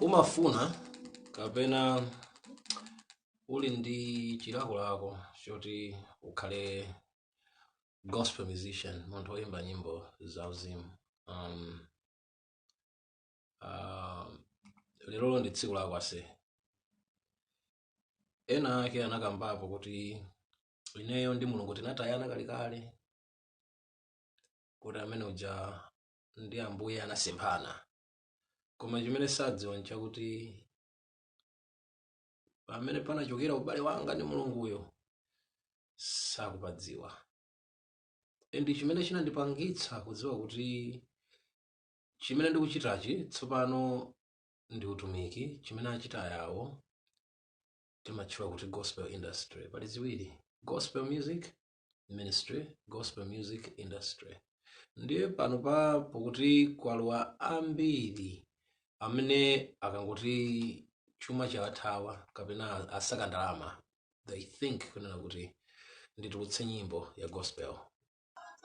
Umafuna kapena uli ndi chilakolako choti ukhale gospel musician, munthu woyimba nyimbo zauzimu? Lerolo ndi tsiku lako ase. Ena ake anakambapo kuti ineyo ndi Mulungu tinatayana kalekale, kuti amene uja ndi Ambuye anasemphana. Koma chimene sadziwa nchakuti pamene panachokera ubale wanga ndi Mulunguyo sakupadziwa. Ndi chimene chinandipangitsa kudziwa kuti chimene ndikuchitachi tsopano ndi utumiki. Chimene achita yawo timatchula kuti gospel industry. Pali ziwiri: gospel music ministry, gospel music industry. Ndiye pano pa pokuti kwalowa ambiri amene akangoti chuma chathawa kapena asaka ndalama, they think kunena kuti nditulutse nyimbo ya gospel.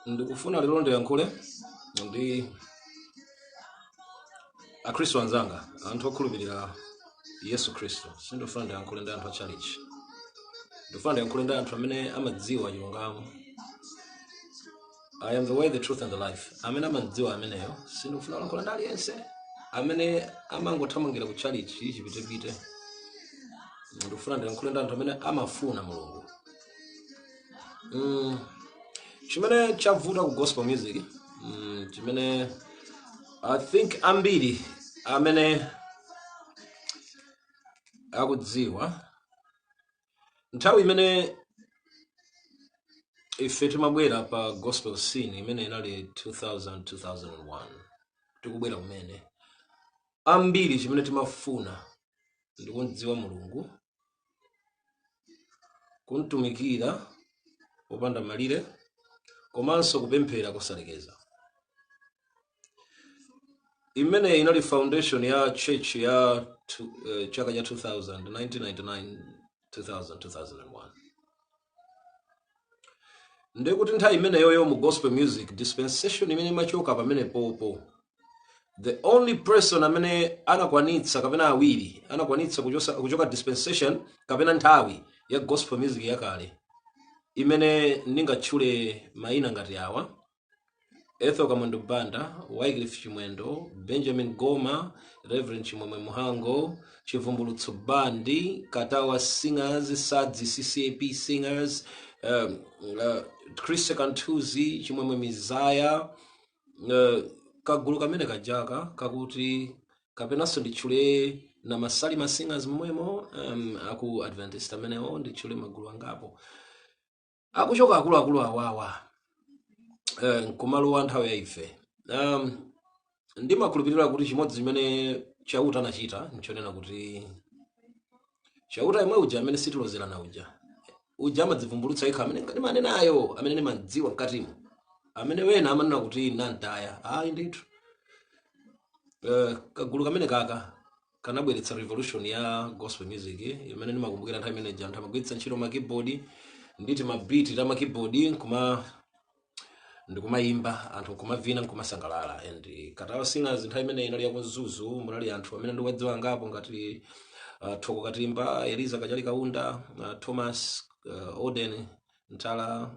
Ndikufuna lero ndiyankhule ndi Akhristu anzanga, anthu okhulupirira Yesu Khristu. Sindifuna ndiyankhule ndi anthu a church, ndikufuna ndiyankhule ndi anthu amene amadziwa chilungamo. "I am the way, the truth and the life." Amene amadziwa ameneyo. Sindikufuna kulankhula ndi aliyense amene amangothamangira ku chalichi chipitepite. Ndikufuna ndiyankhule ndi anthu amene amafuna Mulungu. Chimene chavuta ku gospel music, chimene I think ambiri amene akudziwa, nthawi imene ife timabwera pa gospel scene, imene inali 2000, 2001, tikubwera kumene, ambiri chimene timafuna ndikudziwa Mulungu, kumtumikira popanda malire, komanso kupemphera kosalekeza. Imene inali foundation ya church ya chaka cha 2000, 1999, 2000, 2001. Ndikuti nthawi imeneyoyo mu gospel music dispensation imene imachoka pamene popo, the only person amene anakwanitsa kapena awiri anakwanitsa kuchoka dispensation kapena nthawi ya gospel music yakale imene ndingatchule mayina ngati awa: Ethel Kamwendo Banda, Wycliffe Chimwendo, Benjamin Goma, Reverend Chimwemwe Muhango, Chivumbulutso Bandi, Katawa Singers, Sadzi CCAP Singers, Chris Kantuzi, Chimwemwe Mizaya, kagulu kamene kajaka kakuti, kapenanso nditchule na Masalima Singers momwemo, aku Adventist amenewo. Nditchule magulu angapo akuchoka akuluakulu awawa nkumalowa nthawi ya ife. Ndimakhulupirira kuti chimodzi chimene Chauta anachita nchonena kuti Chauta imwe uja amene sitilozerana, uja uja amadzivumbulutsa yekha, amene ndimanenayo, amene ndimadziwa mkatimo, amene wena amanena kuti nantaya, ayi ndithu. Kagulu kamene kaka kanabweretsa revolution ya gospel music imene ndimakumbukira nthawi imene anthu amagwiritsa ntchito ma keyboard, nditi ma beat ta ma keyboard, nkuma ndikumayimba, anthu nkumavina, nkumasangalala. And Katawa Singers nthawi imene inali yaku Mzuzu, munali anthu amene ndikuwadziwa angapo ngati Thoko Katimba, Eliza Kachali Kaunda, Thomas Oden Ntala,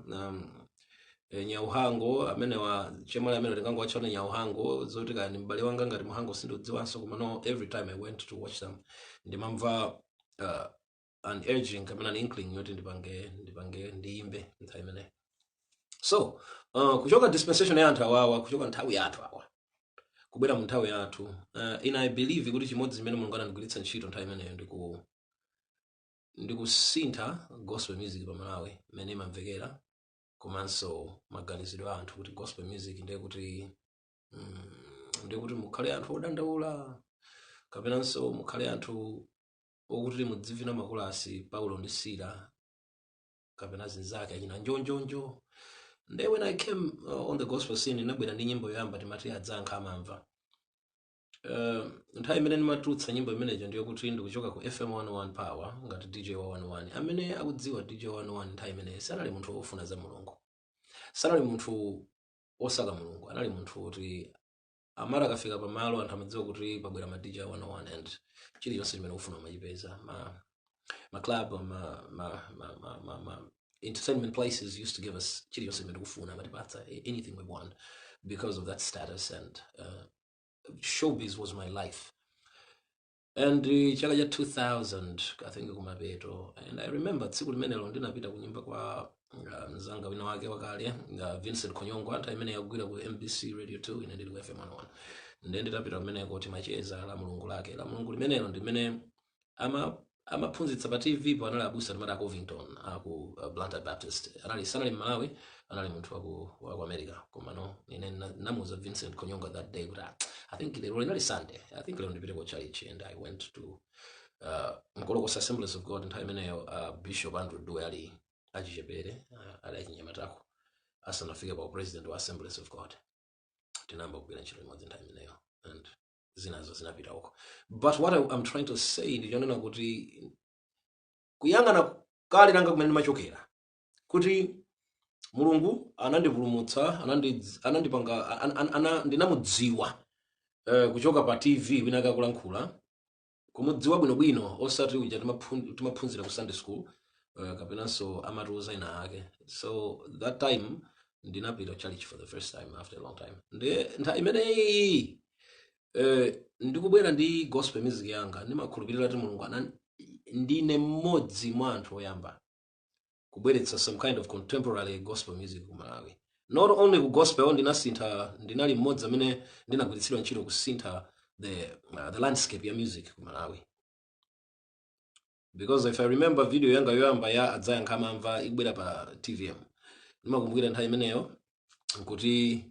Nyauhango amene wa chemwali amene tingangowacha Nyauhango, zoti kani m'bale wanga ngati Muhango sindikudziwanso. Koma no, every time I went to watch them, ndimamva an urging kapena an inkling yoti ndipange ndiyimbe nthawi imeneyo. So kuchoka dispensation ya anthu awawa, kuchoka nthawi ya anthu awa kubwera mu nthawi yathu, ine I believe kuti chimodzi chimene Mulungu anandigwiritsa ntchito nthawi imeneyo ndikusintha gospel music pa Malawi imene imamvekera, komanso maganizidwe a anthu kuti gospel music ndiye kuti ndiye kuti mukhale anthu odandaula, kapenanso mukhale anthu okuti mudzivina makolasi Paulo ndi Sila kapena zinzake achina njonjonjo. Nde when I came on the gospel scene, ndinabwera ndi nyimbo yoyamba timati "Adzankha Amamva". Nthawi imene ndimatulutsa nyimbo imenejo ndiyo kuti ndikuchoka ku FM 101 Power ngati DJ wa 11. Amene akudziwa DJ wa 11 nthawi imeneyo sanali munthu wofuna za Mulungu, sanali munthu osaka Mulungu, anali munthu woti Amati akafika pamalo, anthu amadziwa kuti pabwera ma DJ 101, and chilichonse chimene ufuna umachipeza. Ma club, ma entertainment places used to give us chilichonse chimene tikufuna, amatipatsa anything we want because of that status, and showbiz was my life. And chaka cha 2000, I think, kumapeto, and I remember tsiku limenelo ndinapita kunyumba kwa mzanga wina wake wakale, Vincent Konyongwa, nthawi imene yakugwira ku MBC Radio 2, ine ndili ku FM 101. Ndiye nditapita kumeneko, timacheza la Mulungu lake, la Mulungu limenelo ndimene amaphunzitsa pa TV po, anali abusa timati a Covington aku Blantyre Baptist. Anali, sanali Mmalawi, anali munthu waku America. Komano ine namuuza Vincent Konyonga that day kuti, "Ah, I think lero linali Sunday, I think lero ndipite ku church." And I went to Mkolokosa Assemblies of God. Nthawi imeneyo Bishop Andrew Due ali achichepere, ali achinyamatako, asanafike pa president wa Assemblies of God. Tinayamba kugwira ntchito limodzi nthawi imeneyo, and zinazo zinapita uko. But what I'm trying to say ndi chonena kuti kuyang'ana kale langa kumene ndimachokera, kuti Mulungu anandipulumutsa, anandipanga, ndinamudziwa kuchoka pa TV wina akakulankhula, kumudziwa bwinobwino, osati uja timaphunzira ku Sunday school, kapenanso amatiuza ina ake. So that time ndinapita church for the first time after a long time. Ndiye nthawi imeneyi ndikubwera ndi gospel music yanga, ndimakhulupirira kuti Mulungu ndine mmodzi mwa anthu oyamba kubweretsa some kind of contemporary gospel music ku Malawi. Not only ku gospel, ndinasintha, ndinali mmodzi amene ndinagwiritsidwa ntchito kusintha the landscape ya music ku Malawi, because if I remember, video yanga yoyamba ya "Adzayankha Amamva" ikubwera pa TVM, ndimakumbukira nthawi imeneyo nkuti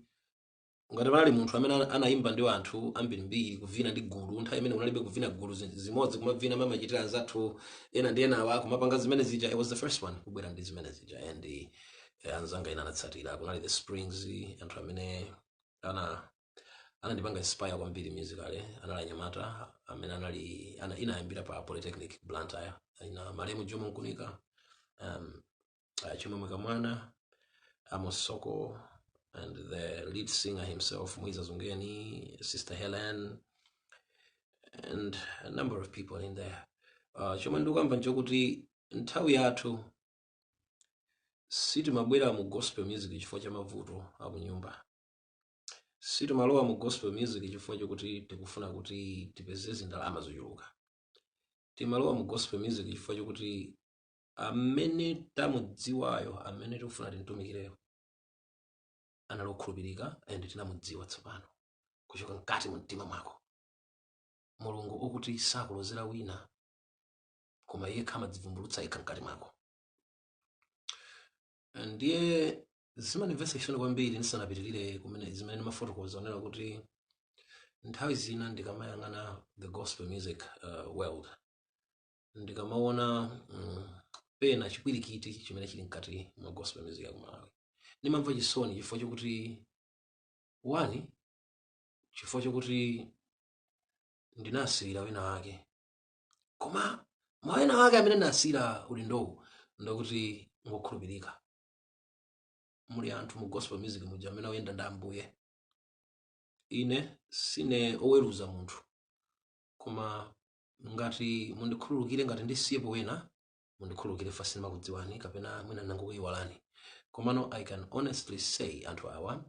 ngati panali munthu amene anayimba ndi anthu ambirimbiri, kuvina ndi gulu. Nthawi imene kunalibe kuvina gulu zimodzi, kumavina mamachitira anzathu ena ndi enawa, kumapanga zimene zija. I was the first one kubwera ndi zimene zija, and anzanga ena anatsatira. Kunali The Springs, anthu amene anandipanga inspire kwambiri musically anali anyamata amene anali inayambira pa Polytechnic Blantyre, ina malemu Jomo Nkunika, Chimwemwe Kamwana, Amos Soko, and the lead singer himself, Mwiza Zungeni, Sister Helen, and a number of people in there. Chomwe ndikuyamba nchokuti nthawi yathu sitimabwera mu gospel music chifukwa cha mavuto akunyumba, sitimalowa mu gospel music chifukwa chokuti tikufuna kuti tipeze zindalama zochuluka. Timalowa mu gospel music chifukwa chokuti amene tamudziwayo, amene tikufuna timtumikireyo, anali okhulupirika, and tinamudziwa tsopano kuchoka mkati mu mtima mwako. Mulungu okuti sakulozera wina, koma yekha amadzivumbulutsa yekha mkati mwako. Ndiye zimandimvetsa chisoni kwambiri, ndisanapitirire kumene zimene ndimafotokoza, onena kuti nthawi zina ndikamayang'ana the gospel music world, ndikamaona pena chipwirikiti chimene chili mkati mwa gospel music ya ku Malawi, ndimamva chisoni chifukwa chokuti, one, chifukwa chokuti ndinasiyira wina wake, koma mwa wina wake amene ndinasiyira udindowu ndokuti ngokhulupirika. Muli anthu mu gospel music muja amene oyenda ndi Ambuye. Ine sine oweruza munthu, koma ngati mundikhululukire, ngati ndisiyepo wena, mundikhululukire, fa sindimakudziwani kapena mwina nangokuyiwalani. Komano I can honestly say anthu awa,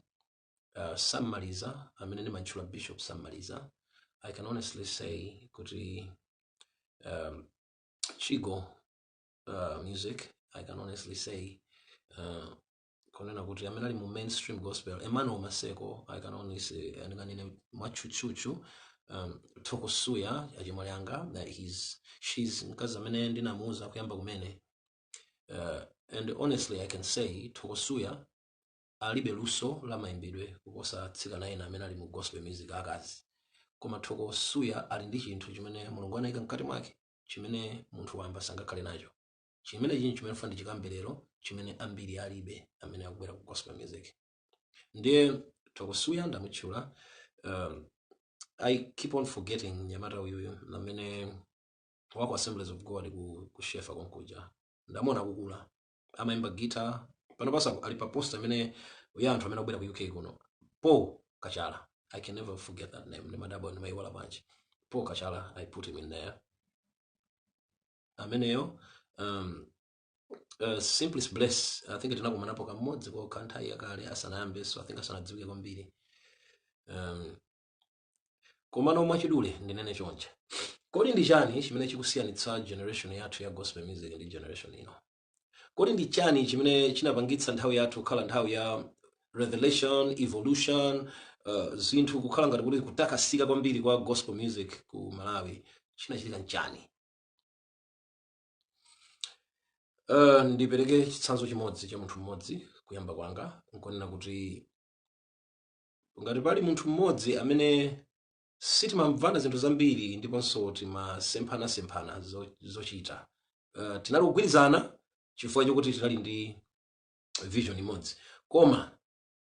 Sam Maliza, amene ndimantchula Bishop Sam Maliza, I can honestly say kuti Chigo Music, I can honestly say kunena kuti amene ali mu mainstream gospel, Emmanuel Maseko, I can only say, ndinganene mwatchutchutchu, Thoko Suya, achimwali anga, that he's she's mkazi amene ndinamuuza kuyamba kumene. And honestly I can say Thoko Suya alibe luso la mayimbidwe kuposa atsikana ena amene ali mu gospel music akazi, koma Thoko Suya ali ndi chinthu chimene Mulungu anayika mkati mwake chimene munthu wamba sangakhale nacho, chimene chinhu chimene funa ndichikambe lero, chimene ambiri alibe amene akubwera ku gospel music. Ndiye Thoko Suya ndamutchula. I keep on forgetting nyamata uyuyu amene wako Assemblies of God ku Shefa konkuja. Ndamuona kukula, amayimba guitar. Pano pasa ali pa poster amene ya anthu amene akubwera ku UK kuno, Paul Kachala. I can never forget that name. Ndimadabwa ndimayiwala bwanji. Paul Kachala, I put him in there. Ameneyo, Simplest Bless, I think tinakumanapo kamodzi kokha nthawi yakale asanayambe, so I think asanadziwike kwambiri. Komano mwachidule ndinene chonchi: kodi ndi chani chimene chikusiyanitsa generation yathu ya gospel music ndi generation ino? Kodi ndi chani chimene chinapangitsa nthawi yathu kukhala nthawi ya revelation, evolution, zinthu kukhala ngati kuti kutakasika kwambiri kwa gospel music ku Malawi? Chinachitika nchani? Ndipereke chitsanzo chimodzi cha munthu mmodzi. Kuyamba kwanga nkonena kuti ngati pali munthu mmodzi amene sitimamvana zinthu zambiri ndiponso timasemphanasemphana zochita, tinali kugwirizana chifukwa chokuti tinali ndi vision imodzi, koma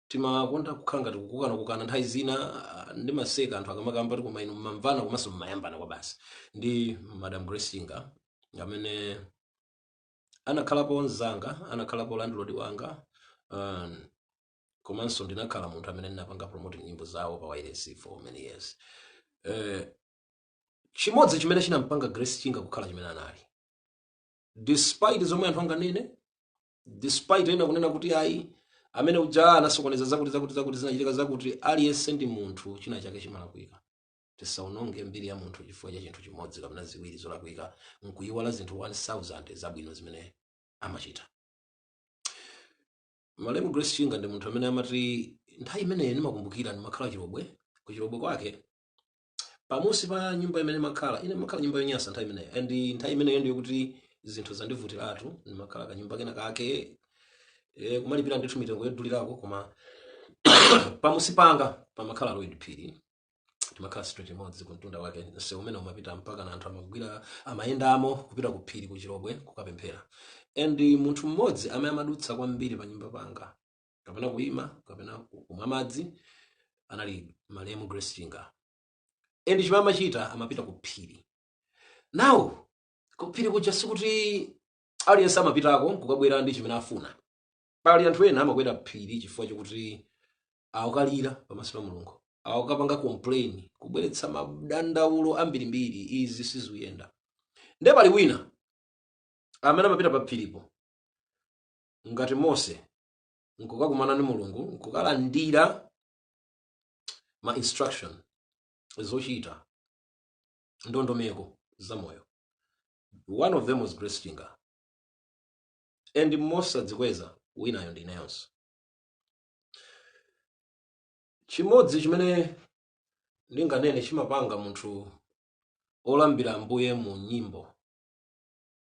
timakonda kukhala ngati kukanakukana nthawi zina. Ndimaseka anthu akamakamba kuti, "Koma inu mmamvana komanso mmayambana kwa basi." Ndi Madam Grace Chinga, amene anakhalapo mzanga, anakhalapo landlord wanga, komanso ndinakhala munthu amene ndinapanga promote nyimbo zawo pa wireless for many years. Chimodzi chimene chinampanga Grace Chinga kukhala chimene anali, despite zomwe anthu anganene, despite ena kunena kuti ayi, amene uja anasokoneza zakuti zakuti zakuti, zinachitika zakuti, aliyense ndi munthu, china chake chimalakwika. Tisaononge mbiri ya munthu chifukwa cha chinthu chimodzi kapena ziwiri zolakwika nkuyiwala zinthu 1000 zabwino zimene amachita. Malemu Grace Chinga ndi munthu amene amati, nthawi imeneyo ndimakumbukira ndimakhala Chilobwe, ku Chilobwe kwake pamusi pa nyumba imene makhala ine, makhala nyumba yonyasa nthawi imeneyo, and nthawi imeneyo ndiyo kuti zinthu zandivutiratu. Ndimakhala kanyumba kena kake, kumalipira ndithu mitengo yodulirako, koma pamusi panga pamakhala Lloyd Phiri. Timakhala street imodzi, kumtunda wake msewu umene umapita mpaka na anthu amagwira amayendamo kupita ku phiri ku Chilobwe kukapemphera. And munthu mmodzi amene amadutsa kwambiri pa nyumba panga, kapena kuyima kapena kumwa madzi, anali malemu Grace Chinga. And chimene amachita, amapita ku phiri. Now ku phiri kuja sikuti aliyense amapitako kukabwera ndi chimene afuna. Pali anthu ena amakwera phiri chifukwa chokuti akukalira pamaso pa Mulungu, akukapanga complain, kubweretsa madandaulo ambirimbiri, izi sizikuyenda. Nde pali wina amene amapita pa phiripo ngati Mose nkukakumana ndi Mulungu, nkukalandira ma instruction, zochita, ndondomeko za moyo. One of them was Grace Chinga. And mosadzikweza, winayo ndi ineyonso. Chimodzi chimene ndinganene chimapanga munthu olambira Ambuye mu nyimbo,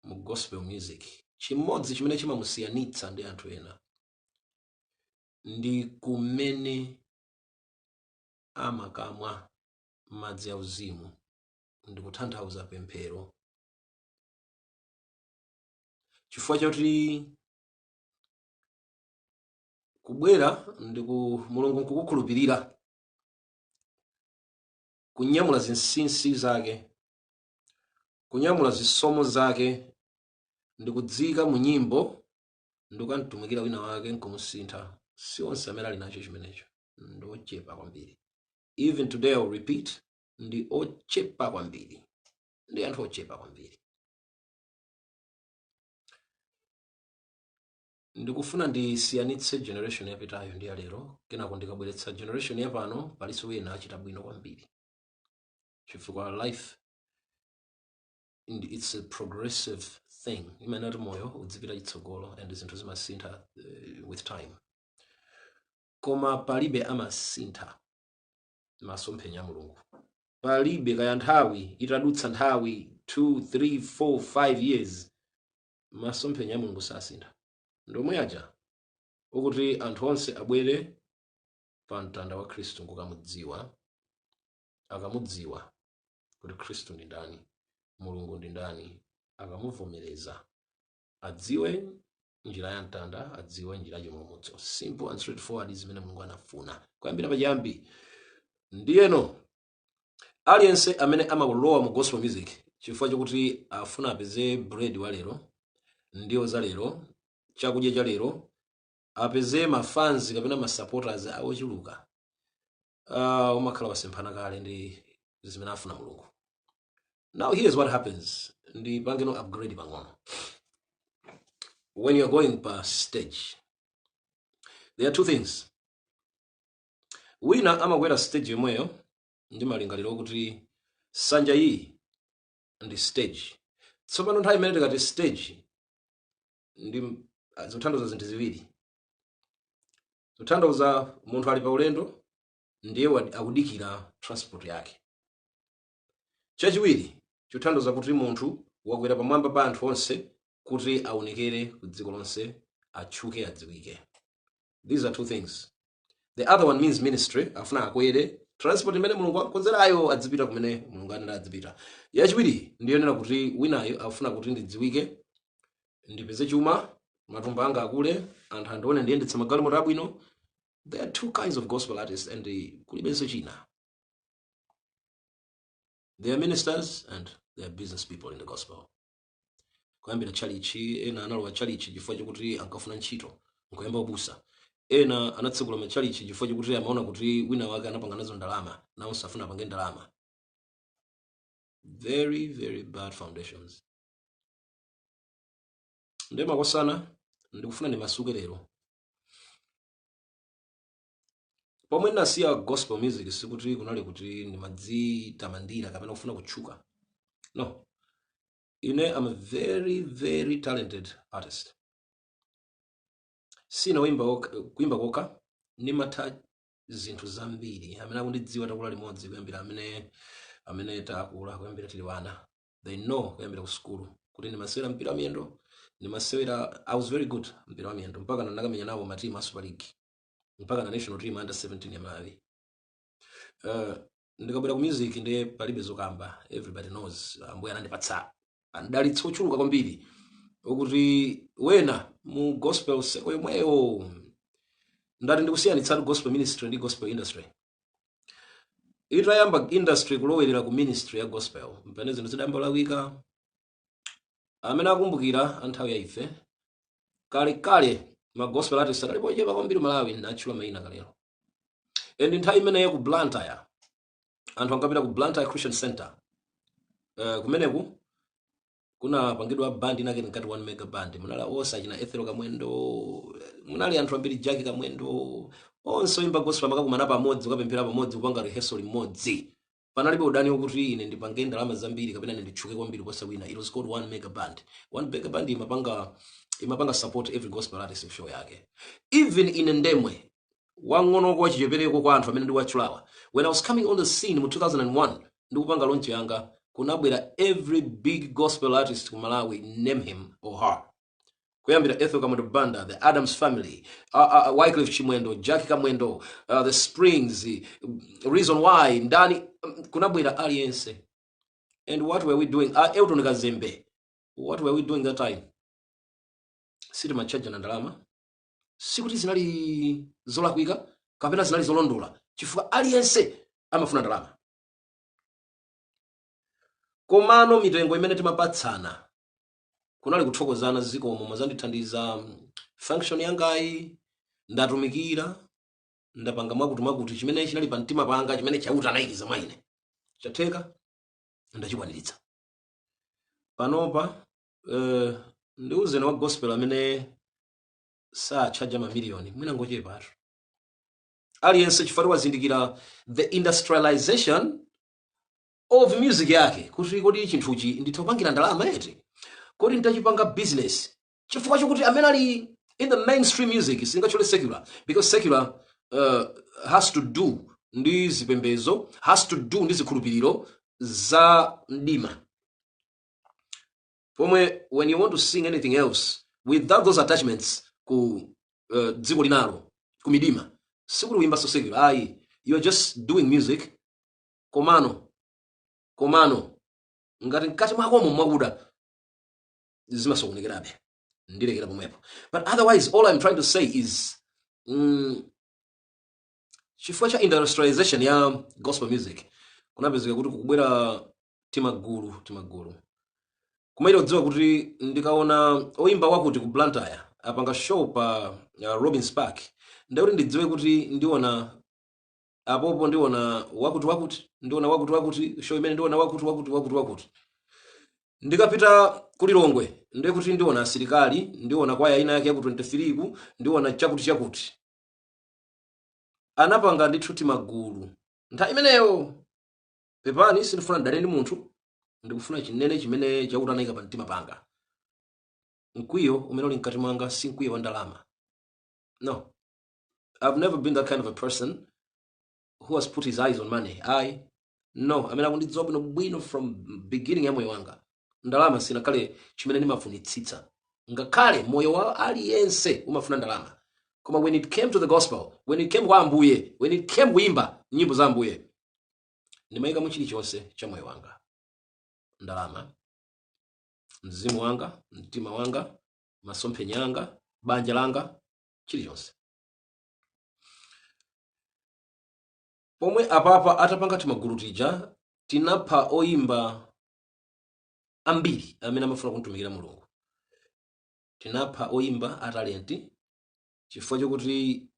mu gospel music, chimodzi chimene chimamusiyanitsa ndi anthu ena ndi kumene amakamwa madzi auzimu, ndi kutanthauza pemphero, chifukwa choti kubwera ndi ku Mulungu nkukukhulupirira kunyamula zinsinsi zake, kunyamula zisomo zake, ndi kudzika mu nyimbo ndi kukamtumikira wina wake nkumusintha, si onse amene ali nacho chimenecho. Ndi ochepa kwambiri. Even today I will repeat, ndi ochepa kwambiri, ndi anthu ochepa kwambiri. Ndikufuna ndisiyanitse generation yapitayo ndi yalero, kenako ndikabweretsa generation yapano, palinso wina achita bwino kwambiri, chifukwa life it's a progressive thing. Imene ati moyo udzipita chitsogolo and zinthu zimasintha with time, koma palibe amasintha masomphenya a Mulungu, palibe. Kaya nthawi itadutsa, nthawi 2 3 4 5 years, masomphenya a Mulungu sasintha. Ndomwe aja ukuti anthu onse abwere pa mtanda wa Khristu nkukamudziwa. Akamudziwa kuti Khristu ndi ndani, Mulungu ndi ndani, akamuvomereza, adziwe njira ya mtanda, adziwe njira ya chipulumutso. Simple and straightforward, zimene Mulungu anafuna kuyambira pachiyambi. Ndiyeno aliyense amene amalowa mu gospel music chifukwa chokuti afuna apeze bread wa lero, ndiwo za lero, chakudya cha lero, apeze ma fans kapena ma supporters awochuluka, Umakhala wasemphana kale ndi zimene afuna Mulungu. Now here's what happens. Ndipangeno upgrade pang'ono. When you're going pa stage, there are two things. Wina amakwera stage yomweyo ndi malingaliro okuti sanja iyi ndi stage. Tsopano nthawi imene tikati stage, ndi zikutanthauza zinthu ziwiri. Zikutanthauza munthu ali pa ulendo, ndiye akudikira transport yake. Chachiwiri, chikutanthauza kuti munthu wakwera pamwamba pa anthu onse kuti aonekere ku dziko lonse, atchuke, adziwike. These are two things. The other one means ministry. Afuna akwere transport imene Mulungu akonzerayo, adzipita kumene Mulungu anena adzipita. Yachiwiri ndiyonena kuti winayo afuna kuti ndidziwike, ndipeze chuma, matumba anga akule, anthu andione ndiyendetsa magalimoto abwino. There are two kinds of gospel artists, and kulibenso china. They are ministers and they are business people in the gospel. Kuyambira chalichi, ena analowa chalichi chifukwa chokuti ankafuna ntchito, nkuyamba ubusa. Ena anatsekula machalichi chifukwa chokuti amaona kuti wina wake anapanga nazo ndalama, nawonso afuna apange ndalama. Very, very bad foundations. Ndiye makosana, ndikufuna ndimasuke lero. Pomwe ndinasiya gospel music, sikuti kunali kuti ndimadzitamandira kapena kufuna kutchuka, no. Ine am a very, very talented artist. Sina kuimba kokha, ndimatha zinthu zambiri. Amene akundidziwa, takula limodzi kuyambira amene takula kuyambira tili wana, they know kuyambira ku sukulu kuti ndimasewera mpira wa miyendo. Ndimasewera, I was very good mpira wa miyendo, mpaka nakamenya nawo matimu a Super League, mpaka na national team under 17 ya Malawi. Ndikabwera ku music, ndiye palibe zokamba. Everybody knows Ambuye anandipatsa andalitsa ochuluka kwambiri, okuti wena mu gospel seko yomweyo. Ndati ndikusiyanitsatu gospel ministry ndi gospel industry. Itayamba industry kulowerera ku ministry ya gospel, mpene zinthu zidayamba kulakwika. Amene akumbukira anthawi ya ife kale kale, ma gospel artists analipo ochepa kwambiri Malawi, natchula mayina kalero. And nthawi imeneyo ku Blantyre, anthu ankapita ku Blantyre Christian Center. Kumeneku kunapangidwa band inake nkati One Mega Band. Munali onse achina Ethel Kamwendo, munali anthu ambiri, Jackie Kamwendo, onse oyimba gospel amakakumana pamodzi, kukapemphera pamodzi, kupanga rehearsal limodzi. Panalibe udani wokuti ine ndipange ndalama zambiri kapena ine nditchuke kwambiri kuposa wina. It was called One Mega Band. One Mega Band imapanga support every gospel artist show yake. Even ine ndemwe wang'onoko, wachichepereko kwa anthu amene ndiwatchulawa, when I was coming on the scene mu 2001, ndikupanga launch yanga, kunabwera every big gospel artist ku Malawi, name him or her, kuyambira Ethel Kamwendo Banda, the Adams Family, Wycliffe Chimwendo, Jackie Kamwendo, the Springs, Reason Why, ndani, kunabwera aliyense. And what were we doing? Elton Kazembe. What were we doing that time? Sitimachaja na ndalama. Sikuti zinali zolakwika kapena zinali zolondola, chifukwa aliyense amafuna ndalama. Komano mitengo imene timapatsana kunali kuthokozana, zikomo mwazandithandiza, function yangayi, ndatumikira, ndapanga mwakuti mwakuti, chimene chinali pa mtima panga, chimene Chauta anayikiza mwa ine, chatheka, ndachikwaniritsa. Panopa ndiuzeni wa gospel amene satchaja mamiliyoni, mwina ngochepatu. Aliyense, chifukwa wazindikira the industrialization of music yake, kuti kodi chinthuchi nditha kupangira ndalama eti? Kodi nditachipanga business? Chifukwa chokuti amene ali in the mainstream music, singatchule secular, because secular has to do ndi zipembezo, has to do ndi zikhulupiriro za mdima, pomwe when you want to sing anything else without those attachments ku dziko linalo, ku midima, sikuti uyimbanso secular ayi. You are just doing music. Komano ngati mkati mwakomo mwakuda, zimasokonekerabe. Ndilekera pomwepo. But otherwise, all I'm trying to say is, chifukwa cha industrialization ya gospel music, kunapezeka kuti kukubwera timagulu timagulu. Kumaita kudziwa kuti ndikaona oyimba wakuti ku Blantyre apanga show pa Robins Park, ndikuti ndidziwe kuti ndiona Apopo ndiona wakuti wakuti, ndiona wakuti wakuti, show imene ndiona wakuti wakuti wakuti wakuti. Ndikapita kulilongwe ndekuti ndiona asilikali, ndiona kwaya ina yake yaku 23 ku, ndiona chakuti chakuti. Anapanga ndithu timagulu nthawi imeneyo. Pepani, sindifuna ndidane ndi munthu, ndikufuna chinene chimene chakuti anayika pa mtima panga. Mkwiyo umene uli mkati mwanga si mkwiyo wa ndalama, no. I've never been that kind of a person who has put his eyes on money. I no, amene akundidziwa bwino bwino from beginning ya moyo wanga, ndalama sinakhale chimene ndimafunitsitsa, ngakhale moyo wa aliyense umafuna ndalama. Koma when it came to the gospel, when it came kwa Ambuye, when it came kuimba nyimbo za Ambuye, ndimayikamo chilichonse cha moyo wanga: ndalama, mzimu wanga, mtima wanga, masomphenya anga, banja langa, chilichonse. Pomwe apapa atapanga timagulu tija, tinapha oyimba ambiri amene amafuna kumtumikira Mulungu. Tinapha oyimba atalenti chifukwa chokuti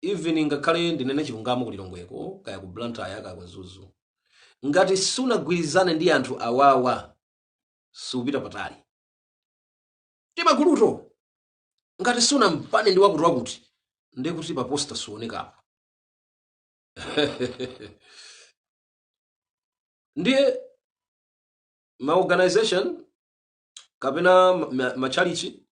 even ngakhale ndinene chilungamo, kulilongweko, kaya ku Blantyre, kaya ku Mzuzu, ngati sunagwirizane ndi anthu awawa supita patali. Timaguluto, ngati sunamvane ndi wakuti wakuti, ndekuti pa poster suonekapo. Ndiye ma organization kapena machalichi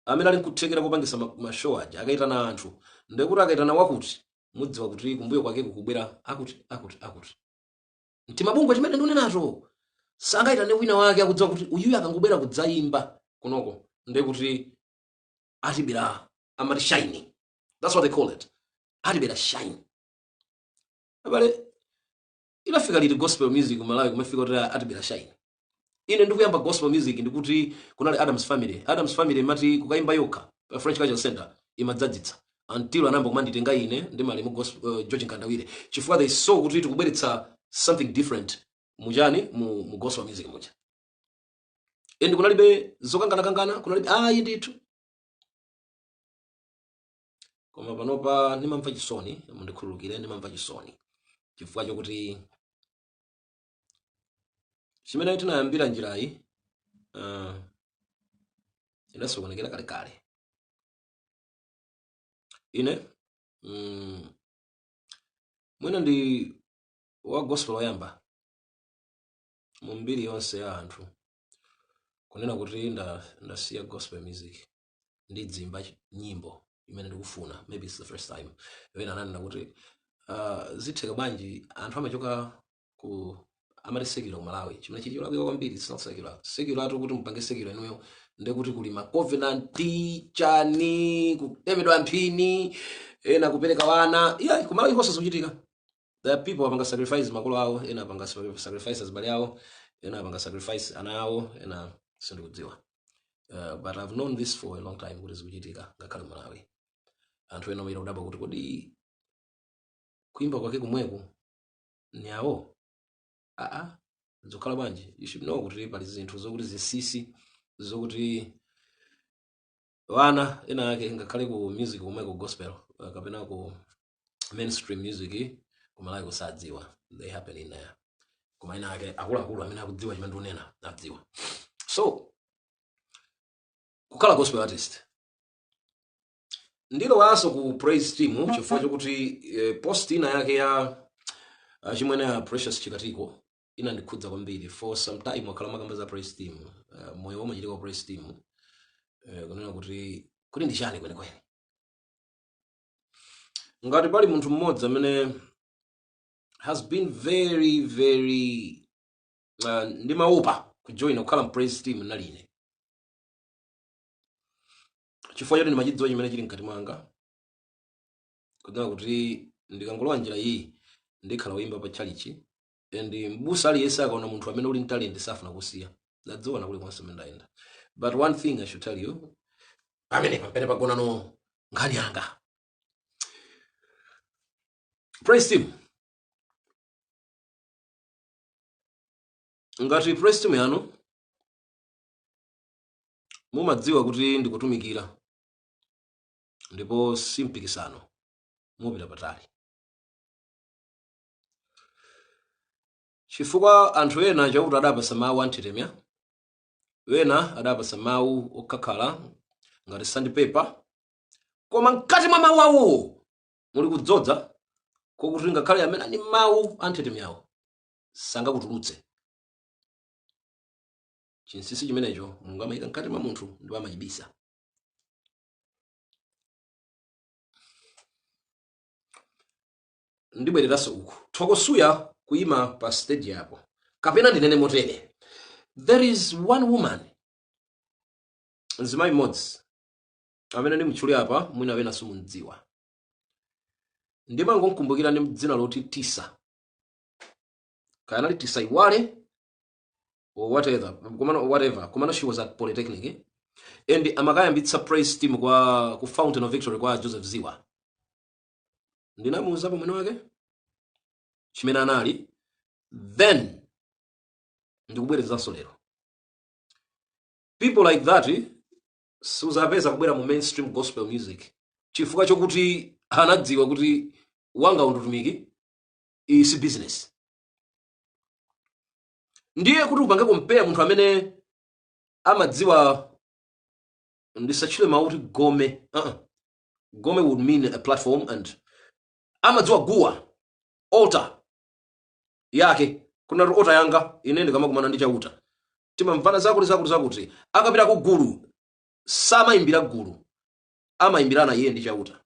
amene ali nkuthekera kupangisa ma show aja, akaitana anthu, ndekuti akaitana wakuti, mudziwa kuti kumbuyo kwake kukubwera akuti akuti akuti. Mtimabungwe chimene ndikunenacho, sangaitane wina wake akudziwa kuti uyuyu akangobwera kudzayimba kunoko ndekuti atibera, amati shine, that's what they call it, atibera shine. Abale, inafika liti gospel music Malawi kumafika kuti atibera shine? Ine ndikuyamba gospel music ndikuti kunali Adams Family. Adams Family imati kukayimba yokha pa French Cultural Center imadzadzitsa, until anayamba kumanditenga ine ndi malemu gospel, George Nkandawire, chifukwa they saw kuti tikubweretsa something different muchani, mu gospel music muja. And kunalibe zokanganakangana, kunalibe ayi ndithu. Koma panopa ndimamva chisoni, mundikhululukire, ndimamva chisoni chifukwa chokuti chimene tinayambira njirayi inasokonekera kalekale. Ine mwina ndi wa gospel woyamba mu mbiri yonse ya anthu kunena kuti ndasiya gospel music, ndidzimba nyimbo imene ndikufuna. Maybe it's the first time. Ena ananena kuti zitheka bwanji, anthu amachoka ku amati secular ku Malawi, chimene chili cholakwika kwambiri. It's not secular. Secular atu kuti mupange secular inuyo ndekuti kuli ma covenant, chani, kutemedwa mphini, ena kupereka wana. Yeah, ku Malawi konse zikuchitika. There are people apanga sacrifice makolo awo, ena apanga sacrifice azibale awo, ena apanga sacrifice ana awo, ena sindikudziwa. But I've known this for a long time kuti zikuchitika ngakhale ku Malawi. Anthu ena amachita kudabwa kuti kodi kuimba kwake kumweku ni awo aa zikukhala bwanji? You should know kuti pali zinthu zokuti zinsinsi zokuti wana ena ake ngakhale ku music kumweko, gospel, kapena ku mainstream music ku Malawi kusadziwa. They happen in there, koma ena ake akuluakulu amene akudziwa chimene ndikunena adziwa. So kukhala gospel artist, ndilowanso ku praise team chifukwa chokuti post ina yake ya chimwene ya Precious Chikatiko inandikhudza kwambiri. For some time wakhala makamba za praise team, moyo womachitika wa praise team, kunena kuti ndi chani kwenikweni. Ngati pali munthu mmodzi amene has been very very ndimaopa kujoina kukhala mpraise team, nali ine, chifukwa choti ndimachidziwa chimene chili mkati mwanga, kunena kuti ndikangolowa njira iyi ndikhala woyimba pa tchalichi. And mbusa aliyense akaona munthu amene uli mtalenti safuna kusiya. Ndadziona kulikonse mmene ndayenda. But one thing I should tell you, pamene pamene pagonano nkhani yanga, praise team, ngati praise team yanu mumadziwa kuti ndikutumikira ndipo si mpikisano, mupita patali. Chifukwa anthu ena Chauta adapasa mawu anthetemya, wena adapasa mawu okhakhala ngati sandpaper, koma mkati mwa mawu awowo muli kudzodza kokuti ngakhale amene ali mawu anthetemyawo sangakutulutse. Chinsinsi chimenecho Mulungu amayika mkati mwa munthu ndipo amachibisa. Ndibwereranso uku, Thoko Suya kuyima pa stage yapo, kapena ndinene motere, there is one woman, mzimayi mmodzi amene ndimutchule apa, mwina wena simundziwa, ndimangomkumbukira ndi dzina loti Tisa, kaya anali Tisa Iwale or whatever, komano whatever, komano she was at Polytechnic, eh? And amakayambitsa praise team kwa ku Fountain of Victory kwa Joseph Ziwa. Ndinamuuzapo mwini wake chimene anali then, ndikubwerezanso lero. People like that suzapeza kubwera mu mainstream gospel music, chifukwa chokuti anadziwa kuti wanga utumiki iyi si business. Ndiye kuti upange compare munthu amene amadziwa, ndisatchule mawu kuti gome, Gome would mean a platform, and amadziwa guwa, altar yake, kunati altar yanga ine ndikamakumana ndi Chauta timamvana zakuti zakuti zakuti. Akapita ku gulu samayimbira gulu, amayimbirana iye ndi Chauta.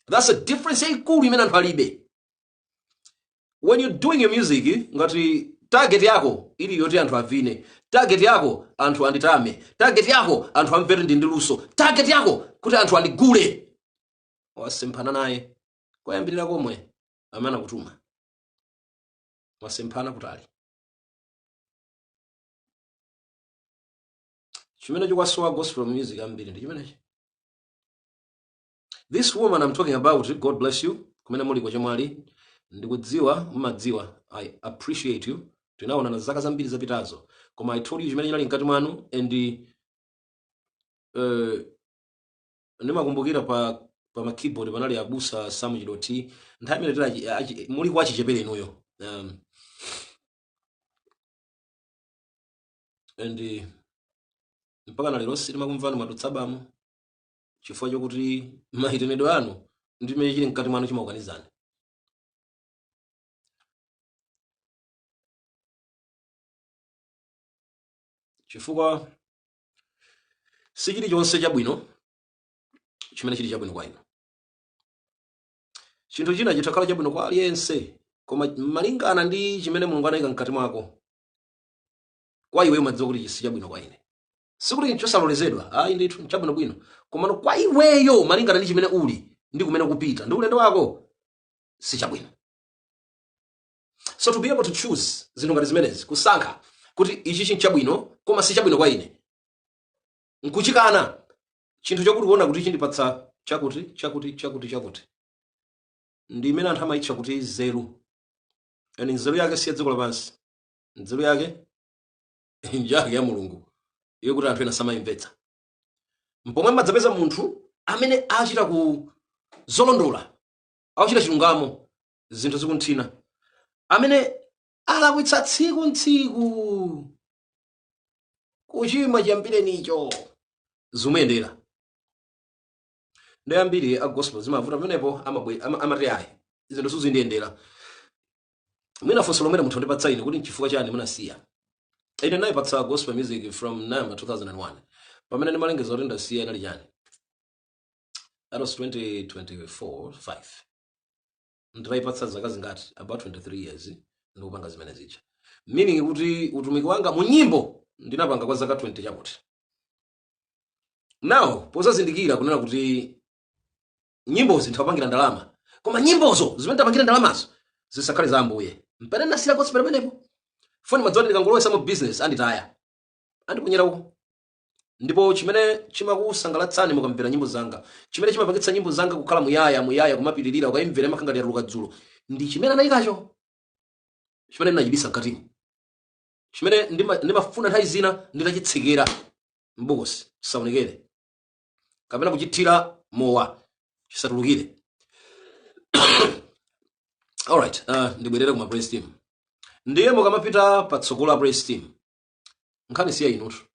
That's a difference yayikulu imene anthu alibe. When you're doing your music, ngati target yako ili yoti anthu avine, target yako anthu anditame, target yako anthu amvere ndi luso, target yako kuti anthu andigule, wasemphana naye koyambirira komwe amene akutuma, wasemphana kutali. Chimene chikwasowa gospel music ambiri ndi chimenechi. This woman I'm talking about, God bless you, kumene muli kwachemwali, ndikudziwa mmadziwa, I appreciate you. Tinaonana zaka zambiri zapitazo, koma I told you chimene chinali mkati mwanu. And ndimakumbukira pa ma keyboard panali abusa Sam Chidoti nthawi imene tili muli kwa achichepere inuyo, and mpaka na lero sitimakumvani mwadutsa chifukwa chokuti mayitanidwe anu ndi chimene chili mkati mwanu chimakukanizani. Chifukwa si chilichonse chabwino chimene chili chabwino kwa inu. Chinthu china chitakhala chabwino kwa aliyense, koma malingana ndi chimene Mulungu anayika mkati mwako, kwa iwe umadziwa kuti si chabwino kwa ine. Sikuti nchosalolezedwa, ayi ndithu, nchabwinobwino, komano kwa iweyo malingana ndi chimene uli ndi kumene kupita ndi ulendo wako si chabwino. So to be able to choose zinthu ngati zimenezi, kusankha kuti ichi chinchabwino koma si chabwino kwa ine, nkuchikana chinthu chokuti kuona kuti chindipatsa chakuti chakuti chakuti chakuti, ndi imene anthu amayitcha kuti nzeru. And nzeru yake si ya dziko lapansi, nzeru yake njake ya Mulungu, iyo kuti anthu ena samayimvetsa. Mpomwe mmadzapeza munthu amene achita ku zolondola, akuchita chilungamo, zinthu zikunthina, amene alakwitsa tsiku ntsiku, kuchimwa chiyambirenicho, zimuyendera. Ndi ambiri a gospel zimavuta pamenepo, amati ayi, zinthu sizindiyendera. Mwina funso lomwe munthu ndipatsa ine kuti nchifukwa chani munasiya, ine ndinayipatsa gospel music from namba 2001. Pamene ndimalengeza kuti ndasiya inali chani? That was 2024 5. Ndinayipatsa zaka zingati? About 23 years ndikupanga zimene zija, meaning kuti utumiki wanga mu nyimbo ndinapanga kwa zaka 20 chakuti. Now pozazindikira kunena kuti nyimbozi ndikapangira ndalama, koma nyimbozo zimene ndapangira ndalamazo zisakhale za Ambuye, mpene ndasira gospel pamenepo. Foni madziwa ndikangolowesa mu business anditaya, andiponyera uko. Ndipo chimene chimakusangalatsani mukamvera nyimbo zanga, chimene chimapangitsa nyimbo zanga kukhala muyaya muyaya, kumapitirira, ukayimvera imakhala ngati yatuluka dzulo, ndi chimene anayikacho, chimene ndinachibisa mkatimo, chimene ndimafuna nthawi zina nditachitsekera m'bokosi chisaonekere, kapena kuchithira mowa chisatulukire. Alright, ndibwerere kuma praise team. Ndiye mukamapita patsogolo a praise team, nkhani siya inutu.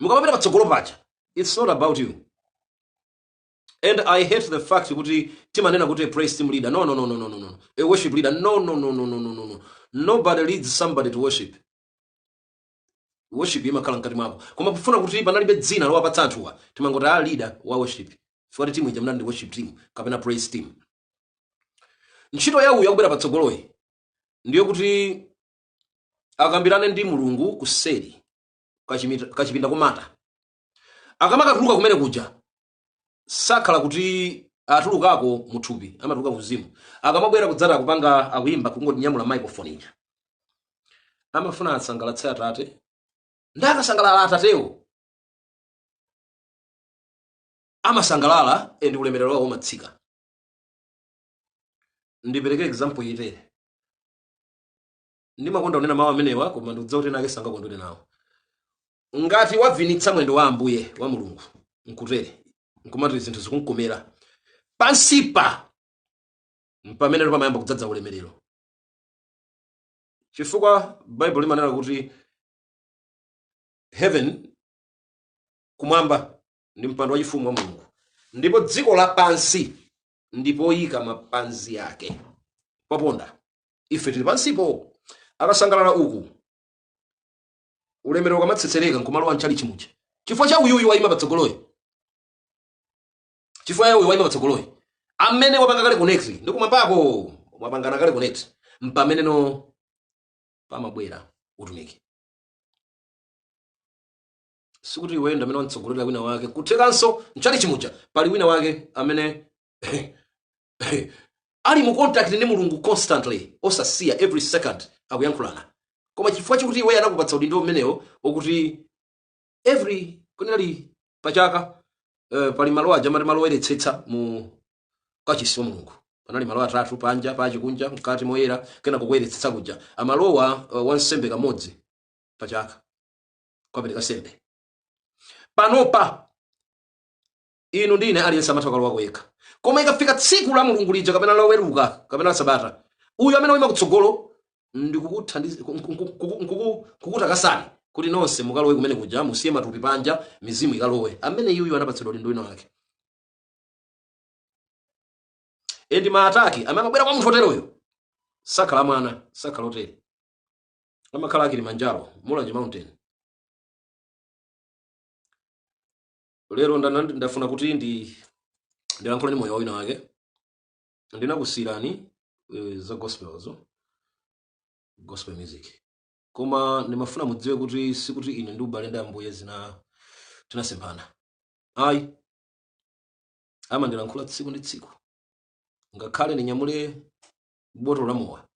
Mukamapita patsogolo paja, it's not about you. And I hate the fact kuti timanena kuti a praise team leader. No, no, no, no, no, no, no. A worship leader. No, no, no, no, no, no, no, no. Nobody leads somebody to worship. Worship imakhala mkati mwako. Koma pofuna kuti panalibe dzina lowapatsa anthuwa, timangoti a leader wa worship. Chifukwa timu ija mnali ndi worship team kapena praise team. Ntchito ya uyu akubwera patsogoloyi ndiyo kuti akambirane ndi Mulungu kuseri kachipinda komata. Akamakatuluka kumene kuja, sakhala kuti atulukako muthupi, amatuluka kuzimu. Akamabwera kudzata akupanga akuyimba kungotinyamula microphone ija, amafuna asangalatse atate. Ndi akasangalala atatewo amasangalala and ulemerero wawo umatsika. Ndipereke example itere. Ndimakonda kunena mawu amenewa, koma ndikudziwa kuti ena ake sangakondwere nawo. Ngati wavinitsa mwendo wa Ambuye wa Mulungu nkutere nkumati zinthu zikunkomera pansipa, mpamene pamayamba kudzadza ulemerero, chifukwa Bible limanena kuti heaven, kumwamba, ndi mpando wachifumu wa Mulungu, ndipo dziko lapansi ndipoyika mapazi ake poponda. Ife tili pansipo. Akasangalala uku, ulemerero ukamatsetsereka nkumalowa mchalichi muja, chifukwa cha uyuyu wayima patsogoloyi, chifukwa ya uyu wayima patsogoloyi amene wapanga kale connect ndi kumwambako, wapangana kale connect, mpameneno pamabwera utumiki. Sikuti iwe ndi amene wantsogolera wina wake. Kuthekanso mchalichi muja pali wina wake amene ali mu contact ndi Mulungu constantly, osasiya, every second akuyankhulana. Koma chifukwa chakuti iwe anakupatsa udindo umenewo wokuti every kunali pachaka, pali malo aja amati malo oyeretsetsa mu kachisi wa Mulungu. Panali malo atatu: panja pachikunja, mkati moyera, kenako kuyeretsetsa kuja. Amalowa wansembe kamodzi pachaka kukapereka sembe. Panopa inu ndine aliyense amatha kukalowako yekha, koma ikafika tsiku la Mulungu lija kapena loweruka kapena la Sabata, uyu amene wayima kutsogolo ndikukutakasani kuti nonse mukalowe kumene kuja, musiye matupi panja, mizimu ikalowe. Amene yuyu anapatsidwa udindo wina wake, and ma attack amene amabwera kwa munthu oteroyo sakhala mwana, sakhala otere, amakhala a Kilimanjaro, Mulanje Mountain. Lero ndafuna kuti ndilankhule ndi moyo wa wina wake. Ndinakusiyirani za gospelzo, gospel music, koma ndimafuna mudziwe kuti sikuti ine ndi ubale ndi Ambuye zina tinasemphana, ayi. Amandilankhula tsiku ndi tsiku, ngakhale ndinyamule botolo la mowa,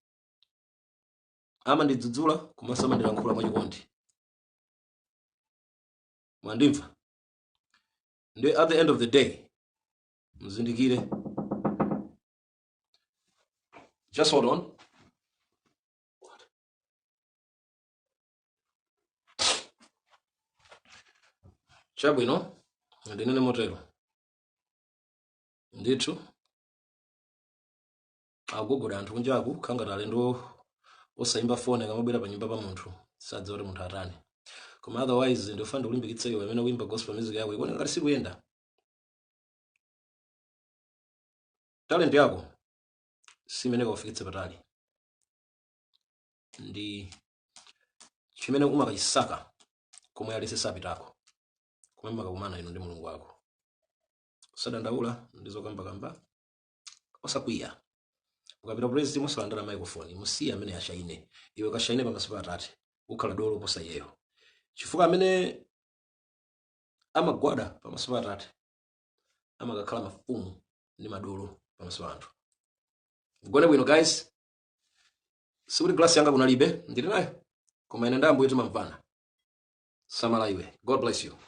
amandidzudzula komanso amandilankhula mwachikondi. Mwandimva? Ndi at the end of the day mzindikire. Just hold on. Chabwino, ndinene motero ndithu. Agogoda anthu kunjaku khangati alendo osayimba foni akamabwera pa nyumba pa munthu, sadziwa kuti munthu atani. Koma otherwise ndifuna ndikulimbikitse iwe amene kuimba gospel music yako ikuoneka ngati sikuyenda. Talent yako simene kakufikitse patali, ndi chimene umakachisaka komwe aliyense sapitako, komwe mumakakumana inu ndi Mulungu wako. Osadandaula ndi zokambakamba, osakwiya. Ukapita praise team osalandira microphone, musiye amene ashaine. Iwe kashaine pamaso pa Atate, ukhala dolo posa iyeyo, chifukwa amene amagwada pamaso pa Atate amakakhala mafumu ndi madolo pamaso pa anthu. Mugone bwino guys. Sikuti glasi yanga kunalibe, ndili nayo, koma ine ndi Ambuye timamvana. Samala iwe. God bless you.